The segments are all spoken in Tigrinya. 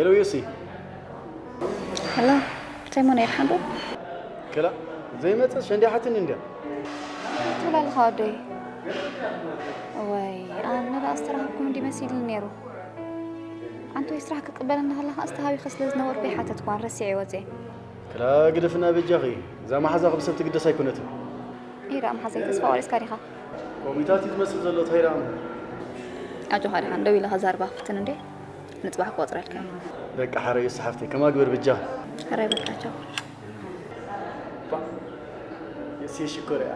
ሄሎ ዮሲ። ሄሎ፣ ሰይሞን ኣይርሓንዶ? ክላ ዘይመጽእ ሸንዲ ሓትን እንደ ትብላ ኣለኻ ወደይ? ወይ ኣነ ደኣ ዝተረኸብኩም እንዲ መሲልኒ ነይሩ። ኣንተ ወይ ስራሕ ክቅበለኒ ከለኻ እስቲ ሃቢኸ ስለ ዝነበርኩ ይሓተትኳን ረሲዐ ወፅየ። ክላ ግደፍና በጃኺ። እዛ መሓዛ ክብሰብ ትግደስ ኣይኮነትን። ኢራ መሓዘይ ተስፋ ቆሪጽካ ዲኻ? ኮሚታት እዩ ዝመስል ዘሎ፣ እንታይ ደኣ? ኣጆኻ ዲኻ? እንደው ኢለ ከዛርባ ክፍትን እንዴ? ንጽባሕ ክቆጽረልካ እዩ። በቃ ሓረዩ ሰሓፍተይ፣ ከማ ግበር ብጃ። ሓረይ በቃ ቻው። የሲ ሽኮር እያ።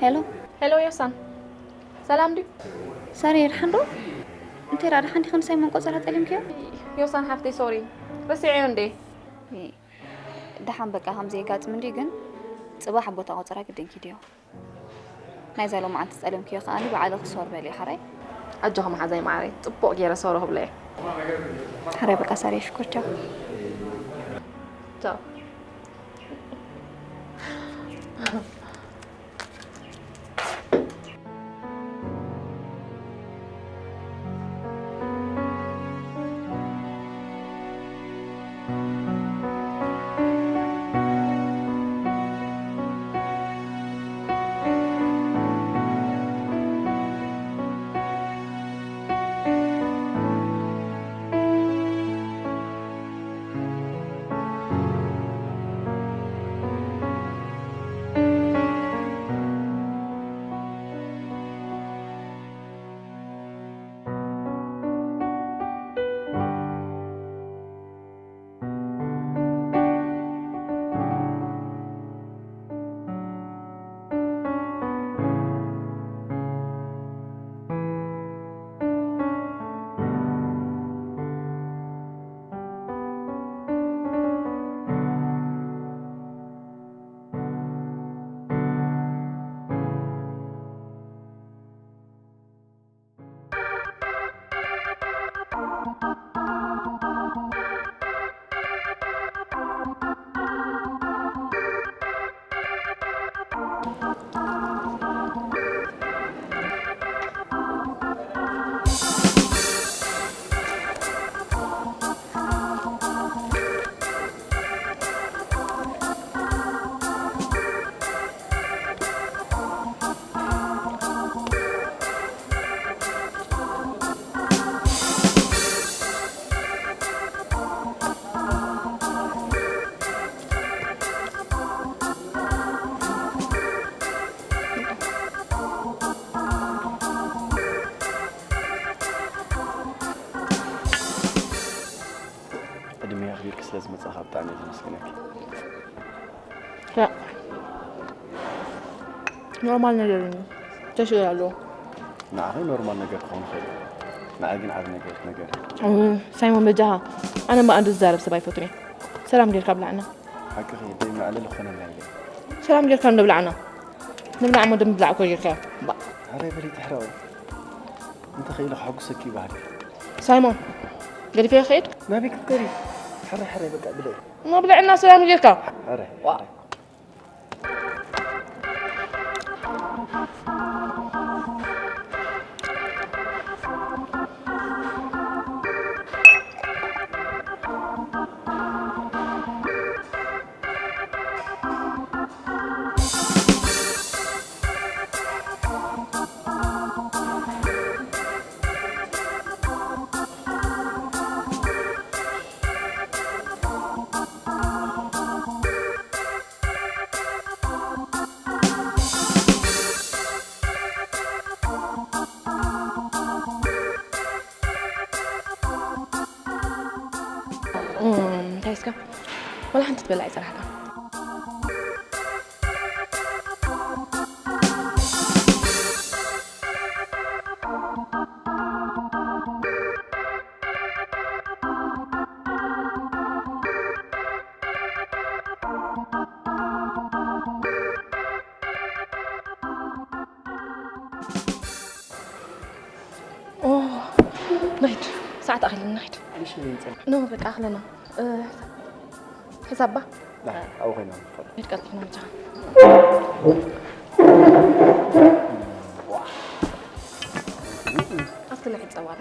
ሄሎ። ሄሎ ዮሳን፣ ሰላም ድዩ? ሳሪ፣ ደሓን ዶ? እንታይ ደኣ፣ ደሓን ዲኺ? ንሳይሞን ቆጸራ ጠሊምክዮ? ዮሳን ሓፍተይ፣ ሶሪ፣ ረሲዐዮ እንዴ? እ፣ ደሓን፣ በቃ፣ ከም ዘየጋጥም እንድዩ፣ ግን ጽባሕ ቦታ ቆጸራ ግድን ኪድዮ። ናይዛ ሎማዓንቲ ጸለምክዮ ከኣ ንባዕሊ ክሶር በልዮ ሓራይ። ኣጆኺ መሓዛይ ማዓረይ፣ ጽቡቕ ገይረ ሶሮ ክብሎ እየ። ሓራይ በቃ ሳሪ ሽኮር ቻው። ቻው። ዕድመ ኣኽቢርኪ ስለ ዝመጻኻ ብጣዕሚ እየ ዘመስግነኪ። ያ፣ ኖርማል ነገር እዩ። እንታይ ሽግር ኣለዎ? ንዓኺ ኖርማል ነገር ክኸውን ይኽእል እዩ። ንዓይ ግን ዓቢ ነገር እዩ እቲ ነገር። እው፣ ሳይሞን በጃኻ። ኣነ እምበኣር ዝዛረብ ሰብ ኣይፈቱን እየ። ሰላም ጌርካ ብላዕና። ሓቅኺ፣ ደይ ማዕለል ይኾነና ኢለ። ሰላም ጌርካ እንዶ ብላዕና። ንብላዕ እሞ ደም ብላዕ እኮ ጌርካ። ባ- ኣረ በሊ ትሕራዊ። እንተ ኸኢለ ከሐጉሰኪ ይበሃል። ሳይሞን፣ ገዲፈዮ ክኸይድ? ናበይ ክትከዲ? ሕራይ ሕራይ በቃ ብለይ። እሞ ብልዕና ሰላም ጌርካ። ሕራይ። ዋ። በላ ኣይጸናሕካ። ኦ፣ ናይድ፣ ሰዓት ኣኺልና ናይድ። ኖ፣ በቃ ኣኽለና። እ፣ ሕሳባ? ኣብኡ ኮይና ንፈልጥ። ናይድ ቀልጢፍና ምጻ። ኣኽለና ይጸዋል።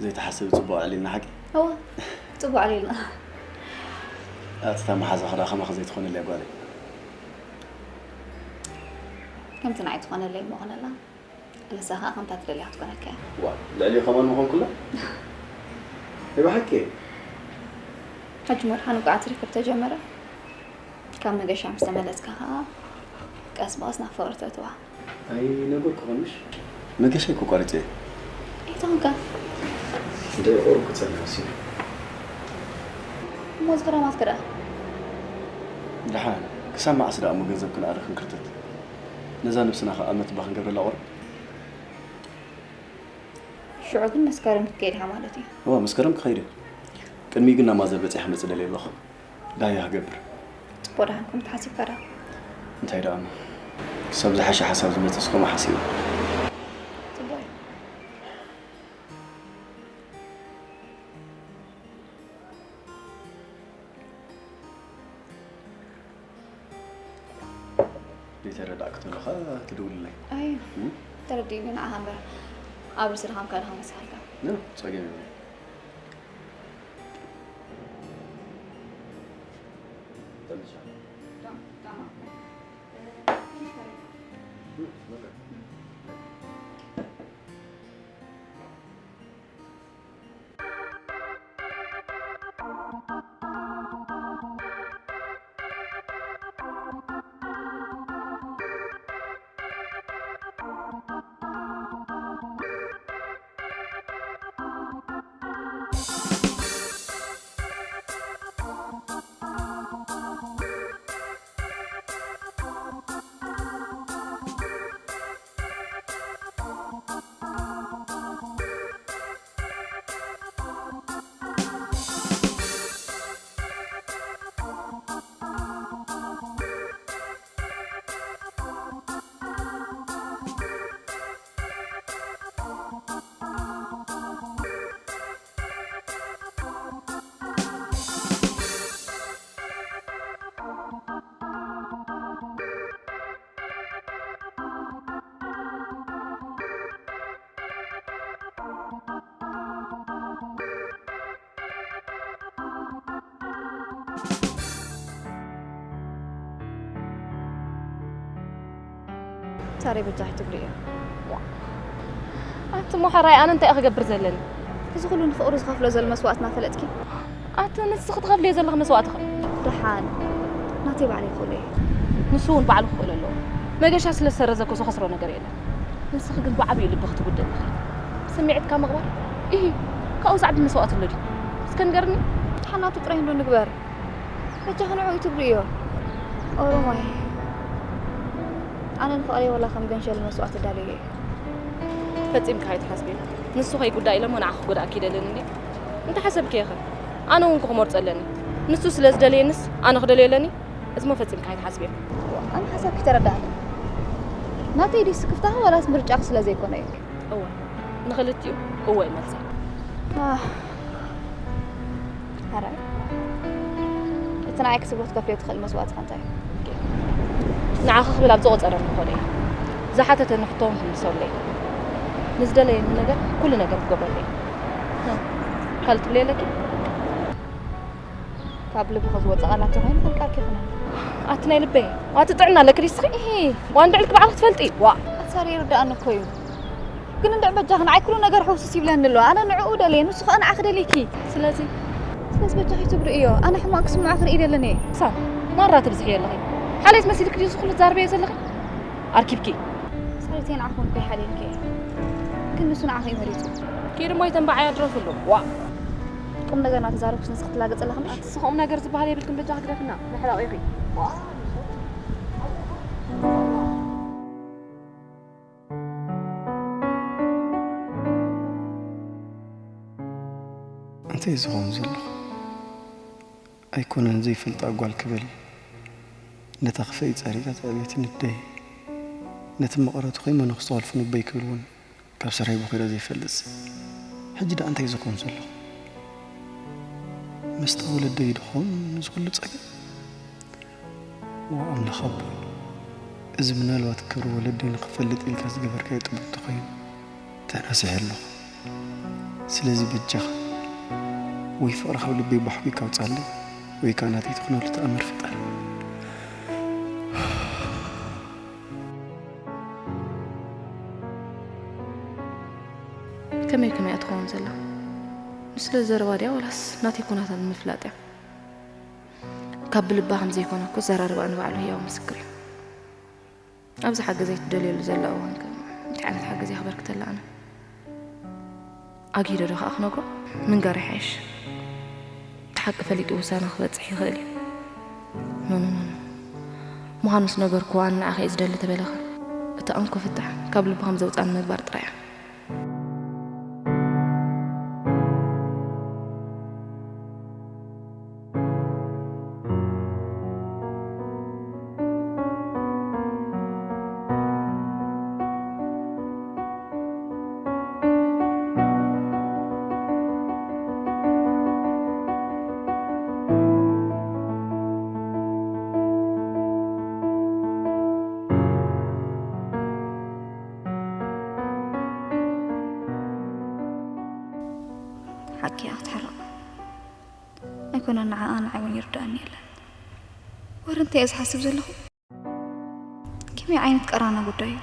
ዘይተሓሰበ ጽቡቕ ኣዕሊልና ሓቂ? እወ፣ ጽቡቕ ኣዕሊልና። ኣቲ እታ መሓዛኺ ደኣ ከማኺ ዘይትኾነለይ ጓለይ። ከምቲ ንዓይ ትኾነለይ እሞ ኾነላ። ንሳ ኸኣ ከምታ ትደልያ ክትኮነካ እያ። ዋ፣ ልዕሊ ከማን ምኾንኩላ? ናይ ብሓቂ? ሕጂ መድሓኑ ከኣ ትርክብ ተጀመረ። ካብ መገሻ ምስ ተመለስካ ኸኣ ቀስ ብቐስ ናብ ፍቕሪ ተእትዋ። ኣይነገርኩኽን ምሽ? መገሻይ እኮ ቋሪጸ እየ። ኣይተኾንካ። እንደ ቁሩብ ክጸንሕ ወሲነ። እሞ እዚ ክራማት ከ ደኣ? ደሓን፣ ክሳብ መዓስ ደኣ እሞ ገንዘብ ክንኣሪ ክንክርተት? ነዛ ነብስና ኸኣ መትባ ክንገብረላ ቁሩብ። ሽዑ ግን መስከረም ክትከይድ ኢኻ ማለት እዩ? እወ፣ መስከረም ክኸይድ እየ። ቅድሚኡ ግን ናብ ማዘር በጺሐ ክመጽእ ደልየ ኣለኹ። ዳህያ ክገብር። ጽቡቕ ደሓንኩም ተሓሲብካ ደኣ? እንታይ ደኣ እሞ፣ ክሳብ ዝሓሸ ሓሳብ ዝመጽእ እስከ ሓሲቡ። ጽቡቕ እዩ። ዘይተረዳእኪ ተሎ ኸኣ ትድውልለይ። ኣይ፣ እም? ተረዲእኒ ንዓኻ እምበር፣ ኣብ ርእሲ ድኻምካ ድኻ መሲኻልካ። ኖ፣ ጸገም የብሉን። ሳሬ በጃኺ ትብልዮ። ኣቲ ሞሐራይ ኣነ እንታይ ክገብር ዘለኒ? እዚ ኩሉ ንፍቕሩ ዝኸፍሎ ዘሎ መስዋእትና ፈለጥኪ? ኣቲ ንስኺ ትኸፍልዮ ዘለኺ መስዋእቲ ኸ? ደሓን ናተይ ባዕለይ ይኽእሎ እየ። ንሱ እውን ባዕሉ ክኽእሎ ኣለዎ። መገሻ ስለ ዝሰረዘ እኮ ዝኸስሮ ነገር የለን። ንስኺ ግን ብዓብዩ ልቢ ክትጉድእ ኣለኺ። ስምዒትካ ምቕባር ኢሂ ካብኡ ዛዕቢ መስዋእቲ ኣሎ ድዩ? እስከ ንገርኒ። ደሓን ናቱ ጥራይ እንዶ ንግበር። በጃኺ ንዕኡ ትብልዮ። ኦሮማይ ኣነ ንፍቕረይ ወላ ከም ገንሸል መስዋእቲ ዳልዮ እየ። ፈጺምካ ኣይትሓስብዮ። ንሱ ከይጉዳእ ኢለ እሞ ንዓኺ ክጎድኣኪ ኣይደልን እንዴ? እንተ ሓሰብክዮ ኸ? ኣነ እውን ክመርጾ ኣለኒ። ንሱ ስለ ዝደለየንስ ኣነ ክደልዮ ኣለኒ? እዚሞ ፈጺምካ ኣይትሓስብዮ። ኣነ ሓሳብኪ ተረዳእኒ። ናተይ ድዩ ስክፍታኺ ዋላስ ምርጫኺ ስለ ዘይኮነ እዩ? እወ፣ ንኽልቲኡ እወ ይመልሳ። ኣህ፣ ሕራይ። እቲ ንዓይ ክትብሎ ትከፍልዮ ትኽእል መስዋእቲ ከ እንታይ እዩ? ንዓኺ ክብል ኣብ ዝቖጸረ ንኾነ እዩ። ዝሓተተኒ ሕቶ እውን ክምልሰለይ። ንዝደለየኒ ነገር ኩሉ ነገር ክገብረለይ። ካልእ ትብልዮ ኣለኪ? ካብ ልብኺ ዝወጸ ቃላት ተኾይኑ ከንቃኪ ይኹና። ኣቲ ናይ ልበይ፣ ኣቲ ጥዕና ኣለኪ ድዩ እስኺ? እሂ። ዋንድዕልኪ ባዕልኺ ትፈልጢ? ዋ። ኣሳሪ ይርድኣኒ እኮ እዩ። ግን እንድዕ በጃኺ ንዓይ ኩሉ ነገር ሕውስስ ይብለኒ ኣሎ። ኣነ ንዕኡ ደልየ፣ ንሱ ኸኣ ንዓኺ ደልይኪ። ስለዚ? ስለዚ በጃኺ ትብርእዮ። ኣነ ሕማቕ ክስምዖ ክርኢ ደለኒ እየ። ሳም፣ ማራ ትብዝሕዮ ኣለኺ። ሓልየት መሲልኪ ድዩ እዚ ኩሉ ትዛረብዮ ዘለኺ? ኣርኪብኪ። ሳሪተይ ንዓኹም እኮ ይሓልየልኪ እየ። ግን ንሱ ንዓኺ እዩ መሪጹ። ኪዱ እሞ ይተንባዕ ኣያድረፍሉ። ዋ። ቁም ነገር እናተዛረብኩስ ንስኺ ትላገጽ ኣለኺ ምሽ? ኣቲ ስኹም ነገር ዝበሃል የብልክን በጃኺ ግደፍና። መሕረቒኺ። ዋ። እንታይ ዝኸውን ዘሎ? ኣይኮነን ዘይፈልጣ ጓል ክብል፣ ነታ ክፈይ ጸሪጋ ተዕብየት ንደይ፣ ነቲ መቐረቱ ከይመነኹ ዝተዋልፉ ንበይ ክብል እውን ካብ ስራይ ቦኺረ ዘይፈልጥ። ሕጂ ደኣ እንታይ ዝኸውን ዘሎ? መስጣ ወለደይ ድኾን እዚ ኩሉ ጸገም? ዋ ኣምላኽ ኣቦይ፣ እዚ ምናልባት ክብሪ ወለደይ ንኽፈልጥ ኢልካ ዝገበርካዮ ጥበብ እንተኾይኑ፣ ተናሲሐ ኣለኹ። ስለዚ በጃኻ ወይ ፍቕሪ ካብ ልበይ ባሕቢካ ኣውጻለይ፣ ወይ ከኣ ናተይ ትኹነሉ ተኣምር ፍጠር። ከመይ ከመይ እያ ትኸውን ዘላ? ንስለ ዘረባ ድያ ወላስ ናተይ ኩነታት ንምፍላጥ እያ? ካብ ብልባ ከም ዘይኮነ እኮ ዘራርባ ንባዕሉ ህያው ምስክር እዩ። ኣብዚ ሓገዘይ ትደልየሉ ዘላ እዋን ከ እንታይ ዓይነት ሓገዝ እየ ክበርክተላ ኣነ? ኣግሂደ ዶ ከኣ ክነግሮ? ምንጋር ይሓይሽ። እቲ ሓቂ ፈሊጡ ውሳነ ክበጽሕ ይኽእል እዩ። ኖ፣ ኖ፣ ኖ፣ ኖ። ምዃኑስ ነገርኩዋ፣ ንዓኺ እየ ዝደሊ ተበለኸ? እቲ ኣንኮ ፍታሕ ካብ ልቡ ከም ዘውጽኣኒ ምግባር ጥራይ እያ። ሓቂ እያ ክትሕረቕ። ኣይኮነን ንዓኣ ንዓይ እውን ይርድኣኒ የለን። ወረ እንታይ እየ ዝሓስብ ዘለኹ? ከመይ ዓይነት ቀራና ጉዳይ እዩ?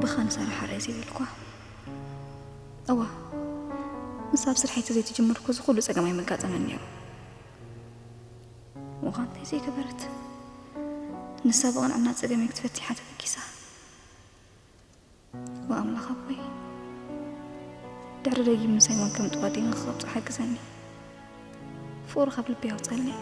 ብኻ ንሳራ ሓራይ ዘይበልኳ። እዋ፣ ንሳ ኣብ ስርሐይ ተዘይትጅምር እኮ እዚ ኩሉ ጸገም ኣይመጋጠመን ነይሩ። እዋ፣ እንታይ ዘይገበረት? ንሳ ብቕንዕና ጸገመይ ክትፈትሕ እያ ተበጊሳ። ወኣምላኽ ኣቦይ፣ ድሕሪ ደጊም ምሳይ ማን ከም ጥዋዴ ንኽቐብጾ ሓግዘኒ። ፍቕሩ ካብ ልቢ ኣውጸለይ።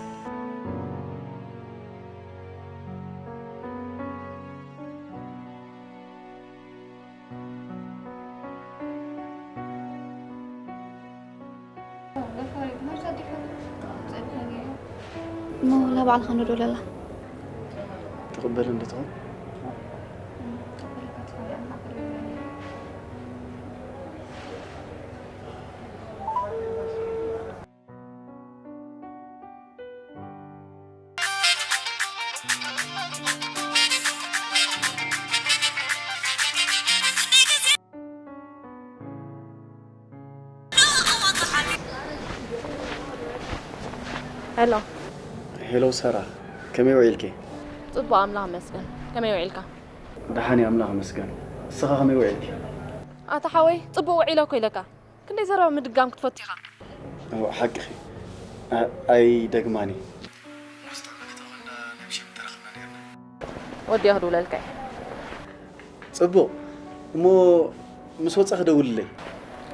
እሞ ላ ባዕልኻ ንዶ ለላ? ትቕበል እንዶ ትኾን? ሄሎ። ሄሎ ሰራ፣ ከመይ ውዒልኪ? ጽቡቕ፣ ኣምላኽ ይመስገን። ከመይ ውዒልካ? ደሓን እየ ኣምላኽ ይመስገን። ንስኻ ከመይ ውዒልኪ? ኣታ ሓወይ፣ ጽቡቕ ውዒለ እኮ ኢለካ። ክንደይ ዘረባ ምድጋም ክትፈቱ ኢኻ? እወ፣ ሓቅኺ። ኣ- ኣይደግማን እየ። ወዲኣ ክድውለልካ እየ። ጽቡቕ። እሞ ምስ ወጻኺ ደውልለይ።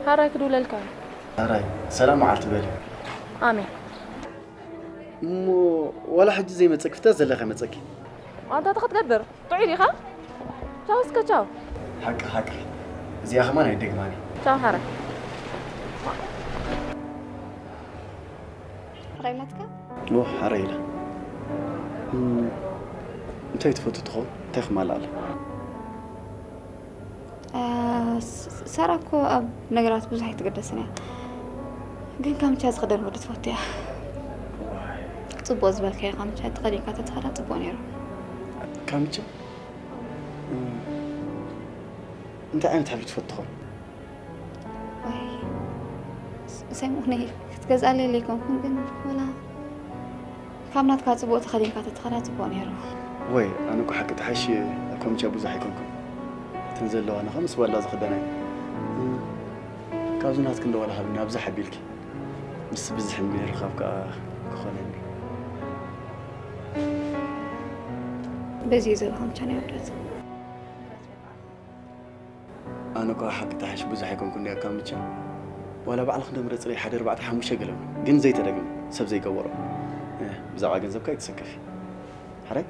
ሓራይ ክድውለልካ እየ። ኣራይ፣ ሰላም መዓልቲ በሊ። ኣሜን። እሞ ዋላ ሕጂ ዘይመጸኪ ፍተ ዘለኸ መጸኪ። ኣንታ እንታይ ክትገብር? ጥዑይ ዲኻ? ቻው እስከ ቻው። ሓቂ ሓቂ። እዚኣ ከማን ኣይደግማን። ቻው ሓራይ። ራይናትካ ኖ ሓረ ኢላ። እም፣ እንታይ ትፈቱ ትኸውን? እንታይ ክማልኣለ? እ፣ ስ- ሰራ እኮ ኣብ ነገራት ብዙሕ ኣይትገደስን እያ። ግን ካምቻ ዝኽደን ወዲ ትፈቱ እያ። ጽቡቕ ዝበልካዮ ካምቻ ተኸዲንካ ተትኸዳ ጽቡቕ ነይሩ። ካምቻ? እም፣ እንታይ ዓይነት ሕብሪ ትፈቱ ትኸውን? ወይ ስ- ሰይሙነይ ክትገዝኣለይ ለይኮንኩም ግን ወላ ካብ ናትካ ጽቡቕ ተኸዲንካ ተትኸዳ ጽቡቕ ነይሩ። ወይ ኣነ እኮ ሓቂ ተሓሽ ካምቻ ብዙሕ ኣይኮንኩም። እተን ዘለዋና ከ ምስ ባላ ዝኽደና እዩ። እም፣ ካብዚ ናትክን ዶ ዋላ ሃብኒ ኣብዛ ሓቢልኪ ምስ ብዝሕ ምርኻብ ከዓ ክኾነኒ። በዚ እዩ ዘሎ ካምቻ ናይ ውርደት። ኣነ እኳ ሓቂ ተሓሽ ብዙሕ ኣይኮንኩን ድያ ካብ ምቻ ዋላ ባዕልኽ ደምረ ፅረይ ሓደ ኣርባዕተ ሓሙሽተ ገለ እውን ግን ዘይተደግመ ሰብ ዘይገበሮ። እ፣ ብዛዕባ ገንዘብካ ኣይትሰከፊ ሓራይ።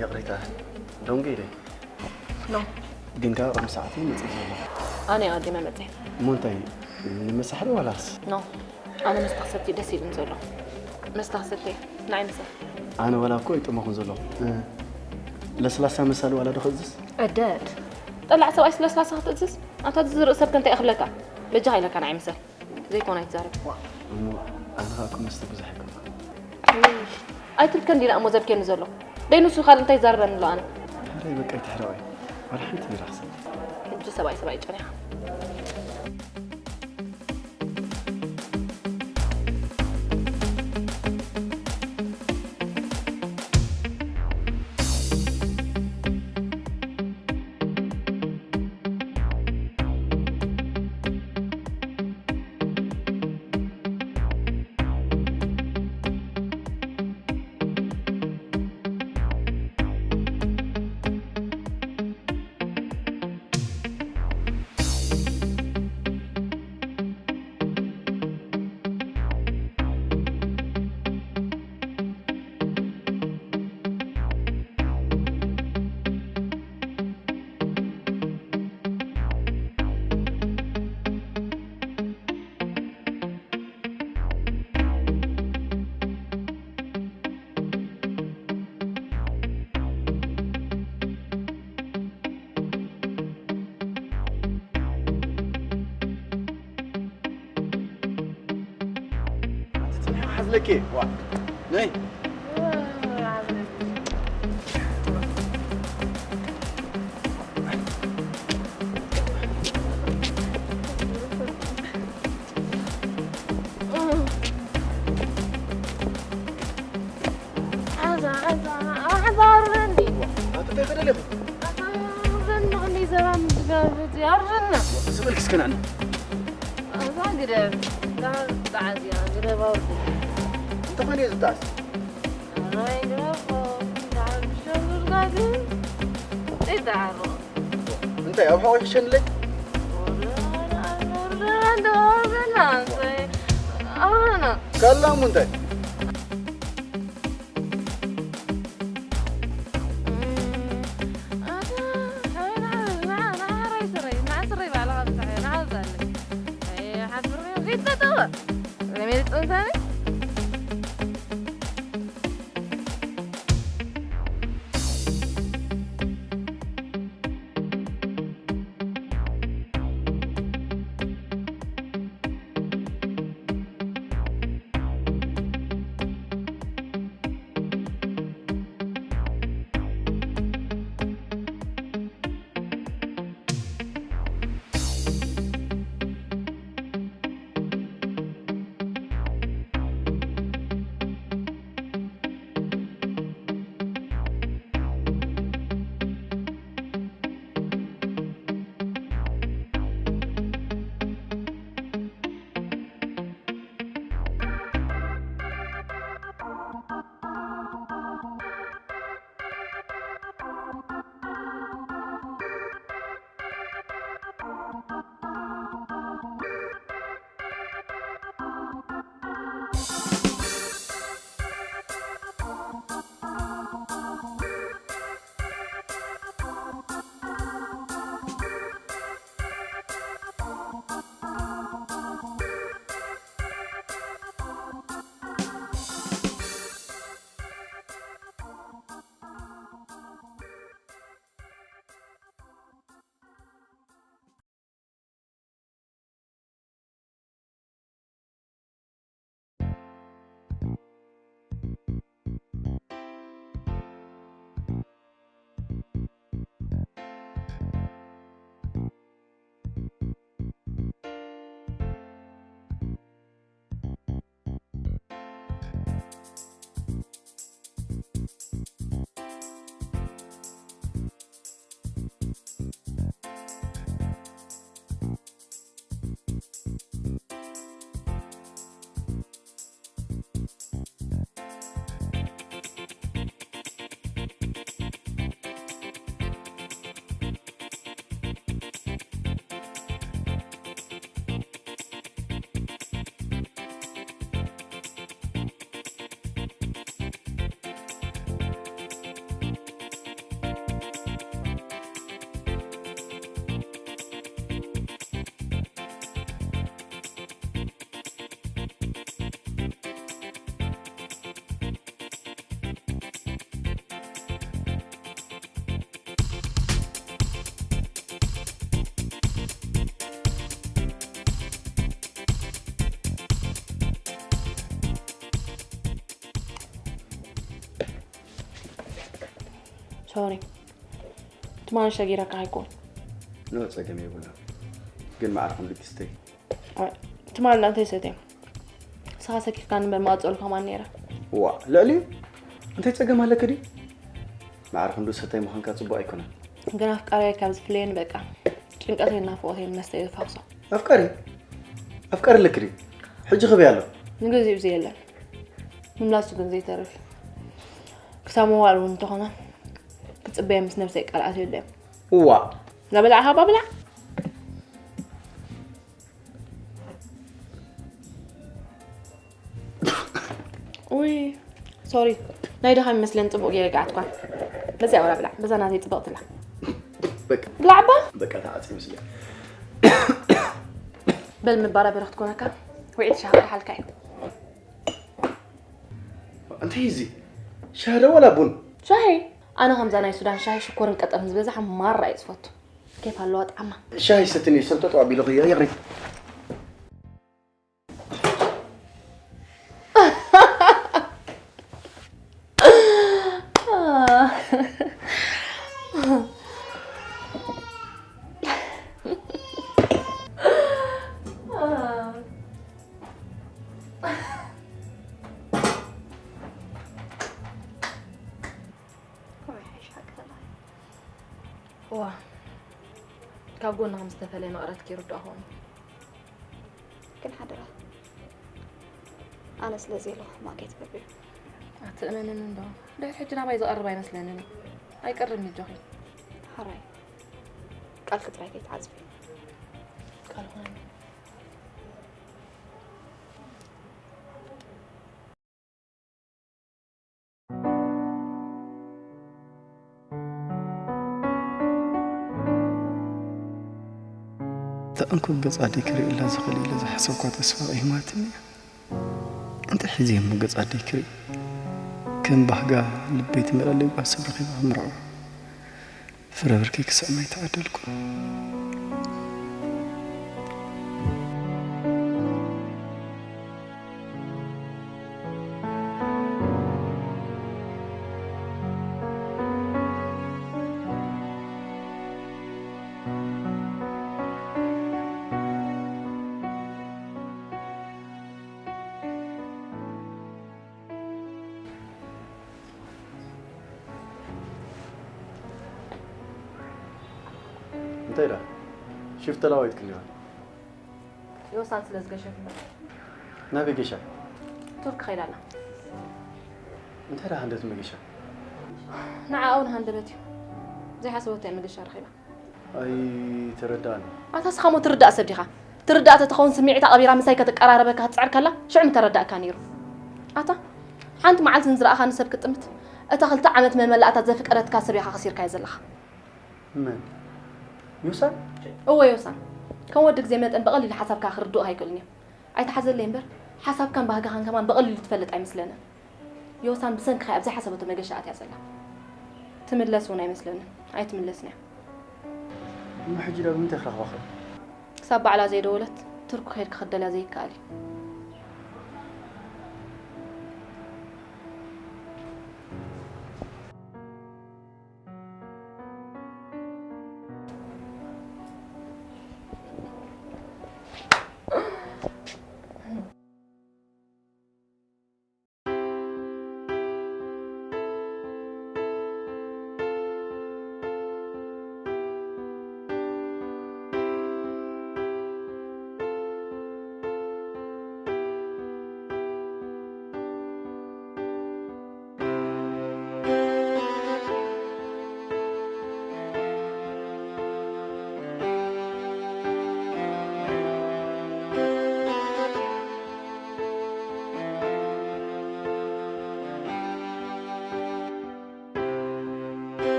ይቕሬታ ደንጉ ኢለ። ኖ። ግን ካብ ቅድሚ ሰዓት እዩ መፅእ ዘሎ። ኣነ ኣቐዲመ መፅእ። እሞ እንታይ ንመሳሕሪ ዋላስ? ኖ። ኣነ መስተ ክሰቲ ደስ ኢሉን ዘሎ። መስተ ክሰቲ ንዓይ ምሰ። ኣነ ዋላ እኮ ይጥመኹን ዘሎ። እ፣ ለስላሳ መሳሊ ዋላ ዶ ክእዝዝ? ዕደት። ጠላዕ ሰብኣይስ ለስላሳ ክትእዝዝ? ኣንታ ዝርእ ሰብ ከ እንታይ ይኽብለካ? በጃኻ ኢለካ ንዓይ ምሰ። ዘይኮነ ኣይትዛረብ። እሞ ኣነ ከዓ እኮ መስተ ብዙሕ ኣይኮንኩን። ኣይትልከ እንዲና እሞ ዘብኬኒ ዘሎ። ደይ ንሱ ካልእ እንታይ ይዛረበኒ ኣሎ ኣነ? ሓራይ በቃ ይትሕረቕ እዩ። ዋላ ሓንቲ ቢራ ክሰቲ። ሕጂ ሰብኣይ ሰብኣይ ጨኒኻ። ሓዝለኪ ዋ ነይ ኣዛ ኣዛ ኣዛ ኣርበኒ ኣንተ እንታይ ከደለኹ ኣርበኒ ክንደይ ዘባ ምድጋብት ኣርበና ዝበልክ እስከናዕና ኣዛ ግደብ ጣዓዚያ ግደብ ኣውርድ እንተኾነ እየ ዝጣዕስ ኣራይ ግደብ ዳዕብሸ ምርጋግ ይዳዕሮ እንታይ ኣብ ሓቆይ ክሸንለይ ኣና ከላሙ እንታይ ሶሪ ትማሊ ሸጊረካ ኣይኮን ኖ ጸገም የብሉን። ግን ማዕረ ክንዲ ትስተይ። ትማሊ እንታይ ሰትየ ንስኻ ሰኪፍካ ንበር መቐጸሉ ከማን ነይረ ዋ ልዕሊ እንታይ ጸገም ኣለክ ድዩ? ማዕረ ክንዲ ሰታይ ምዃንካ ጽቡቕ ኣይኮነን። ግን ኣፍቃሪያ ካብ ዝፍለየኒ በቃ ጭንቀተይ ናፍቆተይ መስተ ይፋውሶ ኣፍቃሪ ኣፍቃሪ ኣለክ ድዩ? ሕጂ ክበይ ኣሎ። ንግዜኡ እዚ የለን ምምላሱ ግን ዘይተርፍ ክሳብ ምዋል እውን እንተኾነ ክጽበየ ምስ ነብሰይ ቃል ኣትዮ ድዮም እዋ ላበላዕ ሃባ ብላዕ ውይ ሶሪ ናይ ድኻ ይመስለን ጽቡቅ ገይረ ገዓትኳ በዚያ ወላ ብላዕ በዛ ናተይ ጽብቕትላ በቃ ብላዕባ በቃ ተዓጽ ይመስለኝ በል ምባራበረ ክትኮነካ ውዒት ሻቅ ሓልካ እዩ እንታይ እዚ ሻሂ ዶ ወላ ቡን ሻሂ ኣነ ከምዛ ናይ ሱዳን ሻሂ ሽኮርን ቀጠፍን ዝበዝሓ ማራ እዩ ዝፈቱ ኬፍ ኣለዋ ጣዕማ ሻሂ ሰትኒ ሰምጠጥ ኣቢሉ ክያ ይቕሪ ከመይ ሓይሽ ሓቂ ተላሂ ዋ ካብ ጎና ከም ዝተፈለየ መቕረትኪ ይርድኦ ኾኑ ግን ሓደራ ኣነ ስለ ዘየለኹ ሕማቕ ከይትገብሪ ኣትእመንን እንዶ ድሕሪ ሕጂ ናባይ ዝቐርብ ኣይመስለንን እዩ ኣይቀርብን እጆኺ ሓራይ ቃልኪ ጥራይ ከይትዓዝቢ ቃል ኾነ እንኮ ገጽ ኣደይ ክርኢ ኢለ ዝኽእል ኢለ ዝሓሰብኳ ተስፋ ቀሂማትኒ። እንታይ ሒዘ እሞ ገጽ ኣደይ ክርኢ? ከም ባህጋ ልበይ ትመልኣለይ ጓል ሰብ ረኺበ ክምርዖ። ፍረ ብርከይ ክስዕማ ኣይተዓደልኩን። እንታይ ደኣ ሽፍት ተላዋይትክኒ ኢኻ? ዮሳን ስለ ዝገሸት እምበር። ናበይ ገሻ? ቱርክ ከይዳ ኣላ። እንታይ ደኣ ሃንደበት መገሻ? ንዓኣ እውን ሃንደበት እዩ። ዘይሓሰበቶ እያ መገሻ ረኺባ። ኣይተረዳእን። ኣታ ንስኻ እሞ ትርዳእ ሰብ ዲኻ? ትርዳእ ተትኸውን ስምዒታ ቀቢራ ምሳይ ከተቀራረበካ ክትጽዕር ከላ ሽዑ ምተረዳእካ ነይሩ። ኣታ ሓንቲ መዓልቲ ንዝረኣኻኒ ሰብ ክትጥምት፣ እታ ክልተ ዓመት መመላእታ ዘፍቀረትካ ሰብ ኢኻ ከሲርካዮ ዘለኻ። መን? ዮሳን? እወ ዮሳን። ከም ወዲ ግዜ መጠን ብቐሊሉ ሓሳብካ ክርድኡኻ ኣይክእሉን እዮም። ኣይትሓዘለይ እምበር ሓሳብካን ባህግኻን ከማን ብቐሊሉ ትፈልጥ ኣይመስለንን። ዮሳን ብሰንክኻ እያ ኣብ ዘይሓሰበቶ መገሻ ኣትያ ዘላ። ትምለስ እውን ኣይመስለንን። ኣይትምለስን እያ። እሞ ሕጂ ዳ ብምንታይ ክረኽባ ኸ? ክሳብ ባዕላ ዘይደወለት ቱርክ ከይድካ ክትደልያ ዘይከኣል እዩ።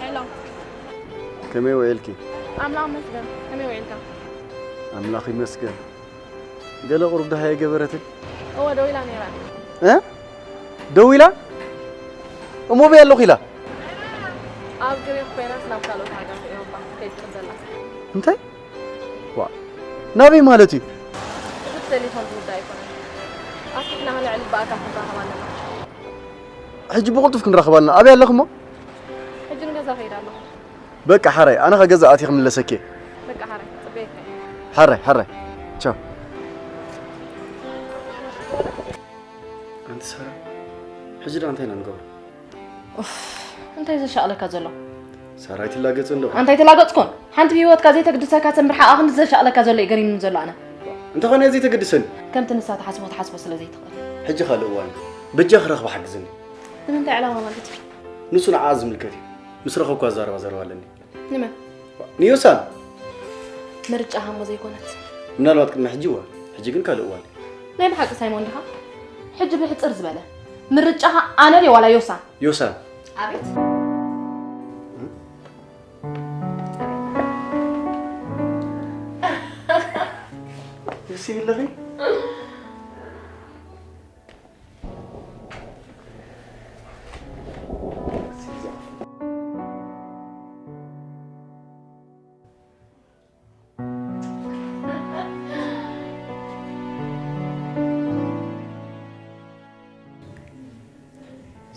ሄሎ። ከመይ ውዒልኪ? ኣምላኽ ይመስገን። ከመይ ውዒልካ? ኣምላኽ ይመስገን። ገለ ቁሩብ ደሃይ ኣይገበረትን? እወ፣ ደው ኢላ ነይራ። እ? ደው ኢላ? እሞ በይ ኣለኹ ኢላ? ኣብ ግሪኽ ኮይናስ ናብ ካልኦት ሃገራት ኤውሮጳ ከይትቅበላ። እንታይ? ዋ፣ ናበይ ማለት እዩ? እዚ ብቴሌፎን ዝውዳእ ኣይኮነን። ኣስፊሕና ክንዕልል ብኣካል ክንራኸብ ኣለና። ሕጂ ብቕልጡፍ ክንራኸብ ኣለና። ኣበይ ኣለኽሞ? ሕጂ ንገዛ ከይድ ኣለኹ። በቃ ሓራይ፣ ኣነ ኸገዛ ኣትየ ክምለሰኪ። በቃ ሓራይ፣ ጽበየካ። ሓራይ፣ ሓራይ። ቻው። ኣንቲ ሳራ፣ ሕጂ ደኣ እንታይ ኢና ንገብሮ? ኡፍ፣ እንታይ ዘሻቕለካ ዘሎ? ሳራ ኣይትላገጽ እንዶ። ኣንታ ኣይተላገጽኩን። ሓንቲ ብህይወትካ ዘይተግድሰካ ሰብ ምርሓቓ ክንዲ ዘሻቕለካ ዘሎ እዩ ገሪምኒ ዘሎ ኣነ። እንተኾነ ዘይተግድሰኒ። ከምቲ ንሳ ትሓስቦ ትሓስቦ ስለ ዘይትኽእል። ሕጂ ካልእ እዋን እዩ። በጃ ክረኽባ ሓግዝኒ። ንምንታይ ዕላማ ማለት እዩ? ንሱ ንዓኣ ዝምልከት እዩ። ምስ ረኸብኳ ዝዛረባ ዘረባ ኣለኒ። ንመን? ንዮሳን። ምርጫኻ እሞ ዘይኮነት። ምናልባት ቅድሚ ሕጂ እወ፣ ሕጂ ግን ካልእ እዋን እዩ። ናይ ብሓቂ ሳይሞን ዲኻ? ሕጂ ብሕጽር ዝበለ። ምርጫኻ ኣነ ድየ ዋላ ዮሳን? ዮሳን። ኣቤት። ደስ ይብለኺ?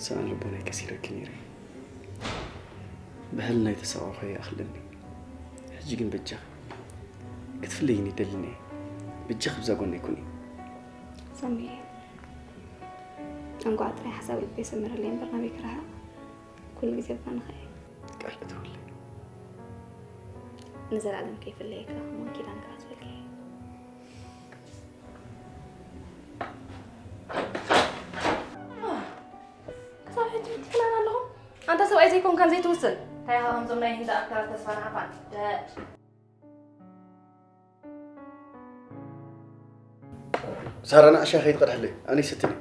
ሰኣን ልቦናይ ከሲረኪ ነይረ። ብሕልናይ ተሰቓቕኹ ይኣኽለኒ። ሕጂ ግን በጃኺ ክትፍለይኒ ይደሊ እየ። በጃኺ ብዛ ጎነይ ኩኒ። ሳሚየ፣ እንቋዕ ጥራይ ሓሳብ ልበይ ሰመረለይ እምበር ናበይ ክረሓቕ? ኩሉ ግዜ ኣብ ጎንኻ እየ። ቃል እተወለይ። ንዘለኣለም ከይፍለየካ ክኸውን ኪዳን ክኣትወልካ እየ። ክሳብ ሕጂ ምትፍናን ኣለኹም? ኣነ ሰብኣይ ዘይኮንካን ዘይትውስን እንታይ ኢኻ ከምዞም ናይ ህንዲ ኣክተራት ተስፋ ንሃፋን ደ- ሳራ ንዓሻ ከይትቐድሕለይ ኣነ ይስትኒ